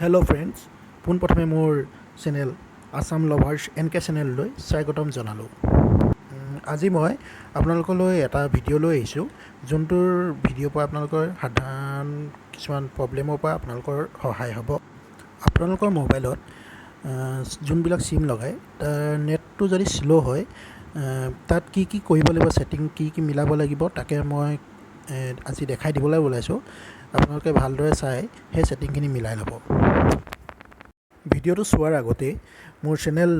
Hello' friends, পোনপ্ৰথমে মোৰ channel Assam লভাৰ্ছ N K চেনেললৈ স্বাগতম জনালোঁ। আজি মই আপোনালোকলৈ এটা ভিডিঅ' লৈ আহিছোঁ, যোনটোৰ ভিডিঅ'ৰ পৰা আপোনালোকৰ সাধাৰণ কিছুমান প্ৰব্লেমৰ পৰা আপোনালোকৰ সহায় হ'ব। আপোনালোকৰ মোবাইলত যোনবিলাক চিম লগায়, তাৰ নেটটো যদি শ্ল' হয়, তাত কি কি কৰিব লাগিব, ছেটিং কি কি মিলাব লাগিব, তাকে মই আজি দেখাই দিবলৈ ওলাইছোঁ। আপোনালোকে ভালদৰে চাই সেই ছেটিংখিনি মিলাই ল'ব। ভিডিঅ'টো চোৱাৰ আগতেই মোৰ চেনেল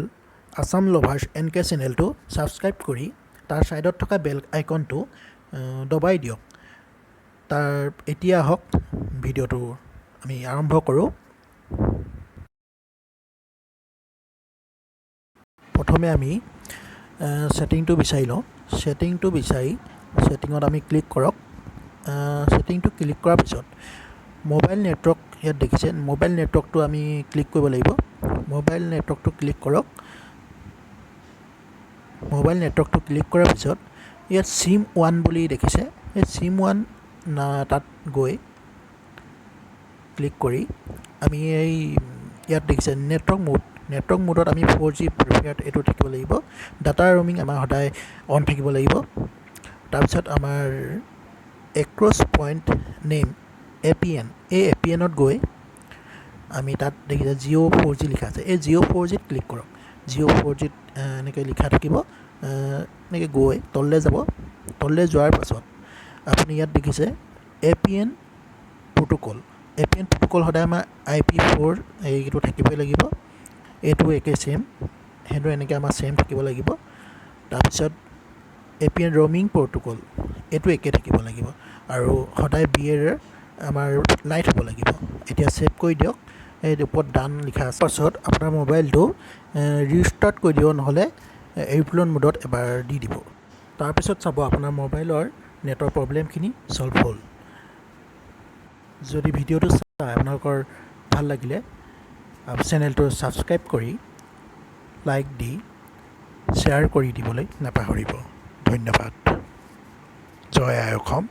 আছাম লভাৰ্ছ এন কে চেনেলটো ছাবস্ক্ৰাইব কৰি তাৰ ছাইডত থকা বেল আইকনটো দবাই দিয়ক। তাৰ এতিয়া আহক, ভিডিঅ'টো আমি আৰম্ভ কৰোঁ। প্ৰথমে আমি ছেটিংটো বিচাৰি লওঁ। ছেটিংটো বিচাৰি ছেটিঙত আমি ক্লিক কৰক। ছেটিংটো ক্লিক কৰাৰ পিছত মোবাইল নেটৱৰ্ক ইয়াত দেখিছে, মোবাইল নেটৱৰ্কটো আমি ক্লিক কৰিব লাগিব। মোবাইল নেটৱৰ্কটো ক্লিক কৰক। মোবাইল নেটৱৰ্কটো ক্লিক কৰাৰ পিছত ইয়াত চিম ওৱান বুলি দেখিছে, এই চিম ওৱান তাত গৈ ক্লিক কৰি আমি এই ইয়াত দেখিছে নেটৱৰ্ক মোড। নেটৱৰ্ক মোডত আমি 4G prepared এইটো থাকিব লাগিব। ডাটা ৰোমিং আমাৰ সদায় অন থাকিব লাগিব। তাৰপিছত আমাৰ access point name APN, এই এ পি এনত গৈ আমি তাত দেখিছে জিঅ' 4G লিখা আছে, এই জিঅ' 4জিত ক্লিক কৰক। জিঅ' 4জিত এনেকৈ লিখা থাকিব, এনেকৈ গৈ তললৈ যাব। তললৈ যোৱাৰ পাছত আপুনি ইয়াত দেখিছে APN protocol. APN protocol সদায় আমাৰ IP4 এইটো থাকিবই লাগিব। এইটো একে ছেইম, সেইটো এনেকৈ আমাৰ ছেইম থাকিব লাগিব। তাৰপিছত APN roaming protocol, এইটো একে থাকিব লাগিব আৰু সদায় বি এৰ আমাৰ লাইট হ'ব লাগিব। এতিয়া ছেভ কৰি দিয়ক। এই ওপৰত ডান লিখা আছে। পাছত আপোনাৰ মোবাইলটো ৰিষ্টাৰ্ট কৰি দিব, নহ'লে এৰোপ্লেন মোডত এবাৰ দি দিব। তাৰপিছত চাব আপোনাৰ মোবাইলৰ নেটৰ প্ৰব্লেমখিনি ছল্ভ হ'ল। যদি ভিডিঅ'টো চাই আপোনালোকৰ ভাল লাগিলে, চেনেলটো ছাবস্ক্ৰাইব কৰি লাইক দি শ্বেয়াৰ কৰি দিবলৈ নাপাহৰিব। ধন্যবাদ। জয় আই অসম।